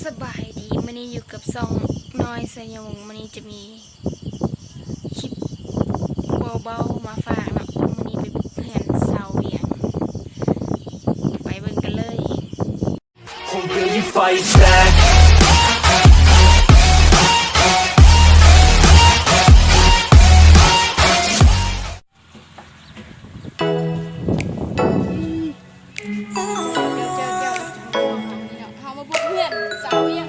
ສະບາຍດີ ມື້ນີ້ຢູ່ກັບຊ່ອງນ້ອຍໄຊຍະວົງ ມື້ນີ້ຈະມີຄລິບເບົາໆມາຝາກເນາະ. ມື້ນີ້ໄປບຸກເຮືອນຊາວວຽງ ໄປເບິ່ງກັນເລີຍ. Who really fights back? ເຈົ້າ ເຈົ້າ ເຈົ້າ ເຮົາມາບຸກເຮືອນຊາວວຽງ.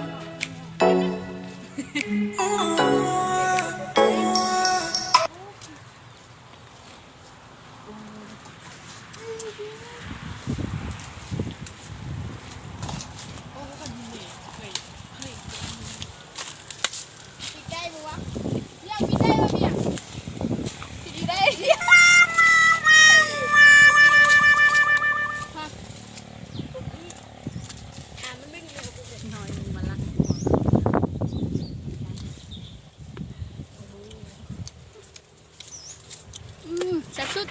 ອືມ ແຊບສຸດ.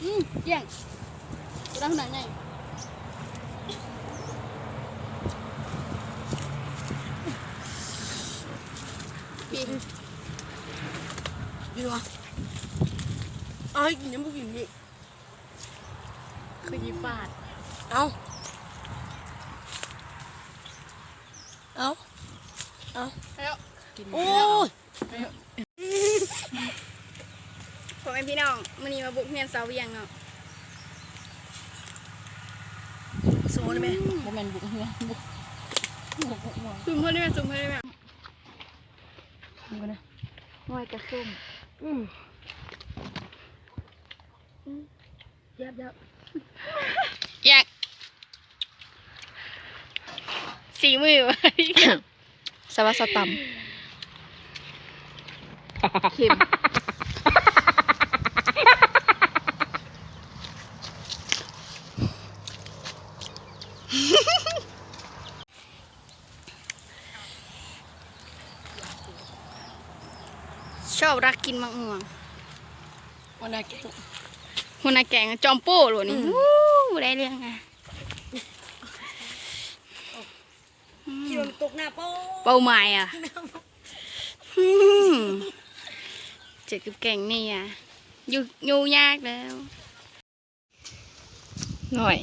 ອືມ ກ້ຽງ ຕົວນັ້ນໜ້ອຍໃຫຍ່. ກິນວະ ເອົາ ໃຫ້ກິນ ຍັງບໍ່ກິນນີ້ ຄືຊິຟາດ. ເອົາ ເອົາ ເອົາ ກິນ. ໂອ້ຍ ພໍ່ແມ່ພີ່ນ້ອງ ມື້ນີ້ມາບຸກເຮືອນຊາວວຽງເນາະ. ໂຊໄດ້ໄໝ? ບໍ່ແມ່ນບຸກເຮືອນ ບຸກ ບຸກຫົວ. ຊຸມເພິ່ນໄດ້ໄໝ? ຊຸມເພິ່ນໄດ້ໄໝ? ຫອຍກະສົ້ມ. ອືມ ອືມ ຢາບໆ ຢາກ ສີມື ສະຫວັດສະຕຳ ເຄັມ. ຊອບລັກກິນໝາກມ່ວງ. ຫົວໜ້າແກງ ຫົວໜ້າແກງຈອມໂປ້ໂລດນີ້. ອືມ ໂອ້ ໄດ້ເລື່ອງອະ. ອືມ ຄິດວ່າມັນຕົກໜ້າເປົ້າ ເປົ້າໝາຍອະ. ອືມ ເຈີກັບແກງນີ້ອະ ຢູ່ ຢູ່ຍາກແລ້ວ. ໜ້ອຍ